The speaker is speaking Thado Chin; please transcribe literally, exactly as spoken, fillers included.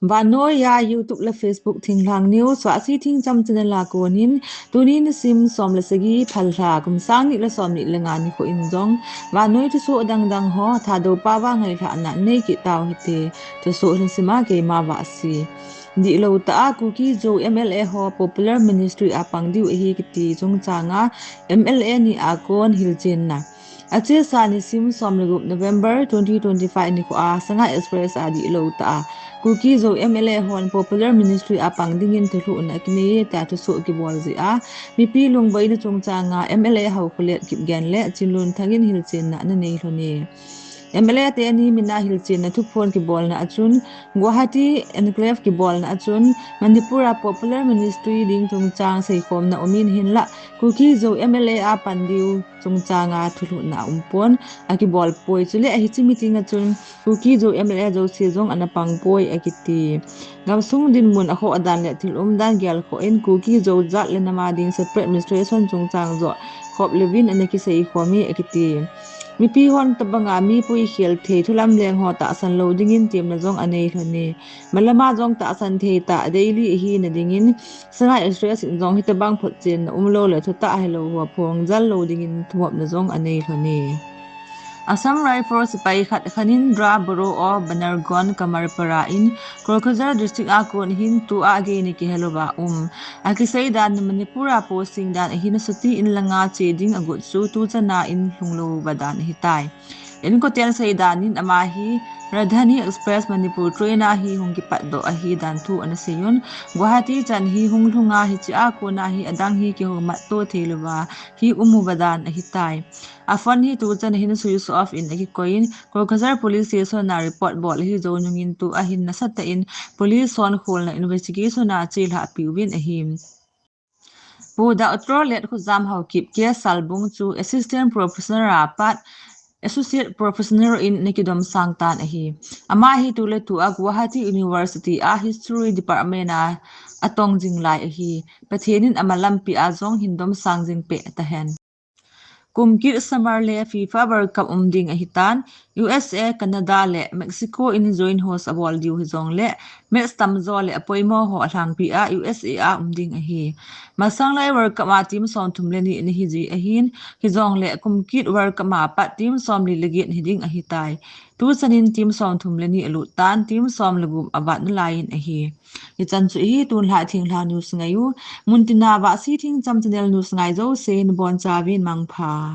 Vannoiya YouTube le Facebook Thinglhang News, Vahsi Thingcham channel a konin, tuni nisim som le sagi, Phalbi, kum sang ni le som ni le nga nikho in jong vannoi thusoh dangdang ho Thadou pao a ngailhahna nei kit tau hite. Thusoh lhasima keima Vahsi. Dihlou tah a Kuki Zo M L A ho popular ministry a pang diu ahi kiti chungchang a M L A ni a kon hilchenna. Achesa nisim som le gup November twenty twenty-five nikho a Sangai Express a dihlou tah a Kuki Zo M L A hon popular ministry a pang dingin thulhuhna akinei e tia thusoh kibol jeh a mipi lungboina chungchang a M L A Haokholet Kipgen le Chinlunthang in hilchenna ana nei lhon e. M L A teni mina hilchenna thuphon kibolna a chun, Guwahati Enclave kibolna a chun, Manipur a popular ministry ding chungchang seikhomna um in hinlah, Kuki Zo M L A a pan diu chungchang a thulhuhna aumpon, akibol poi. Chule hiche meeting a chun, Kuki Zo M L A jouse jong ana pang poi akiti. Gamsung dinmun akhoh dan le thil umdan gelkhoh in Kuki Zo jat le nam a ding separate administration chungchang joh khop louvin ana kiseikhom e akiti. Mipi hon tobang a mi puikhel thei thulamleng ho tahsan lou dingin temna jong anei lhon e. Malam a jong tahsan thei tah daily ahina dingin Sangai Express in jong hitobang photchenna umlou le thutah hilou ho phongjal lou dingin thumopna jong anei lhon e. Assam Rifles sepai khat khat in Dra Boro of Banargon Kamarpara in Cochin District a kon hin tua agei ni kihelouva um. Akisei dan in Manipur a posting dan ahin asuti in langa che ding agot chu tuchan a in lhunglou uva dan ahitai. Inkoten sei dan in ama hi Rajdhani Express Manipur train a hi hung kipatdoh ahi dan thu ana seiyun, Guwahati chan hi hung lhunga hiche a kon a hi adang hi kihoumat to theilouva hi um uva dan ahitai. A phone hi tuchan hin switch off in akikoiyin, Cochin Police Station a report bol ahi jou nungin tua hin nasatah in police hon kholna investigation a chelhah peuvin ahi. Pu Doctor Letkhojam Haokip K Salbung chu Assistant Professor a pat Associate Professor in ana kidomsang tan ahi. Ama hi tuletua Guwahati University a History Department a atong jing lai ahi. Pathen in ama lampi a jong hin domsang jing peh tahen. Kum kit summer le FIFA World Cup um ding ahitan, U S A, Canada le Mexico in joint host abol diu hijongle, match tamjo le apoimo ho alhangpi a U S A a um ding ahi. Masanglai World Cup a team somthum le ni ana hiji ahin, hijongle kum kit World Cup a pat team somli le get hiding ahitai. Tuchan in team somthum le ni alut tan, team som le gup avat nalaiyin ahi. Hichan chu hi tunlhah Thinglhang News ngaiyu, muntina Vahsi Thingcham channel news ngai jouse nabonchauvin mangpha.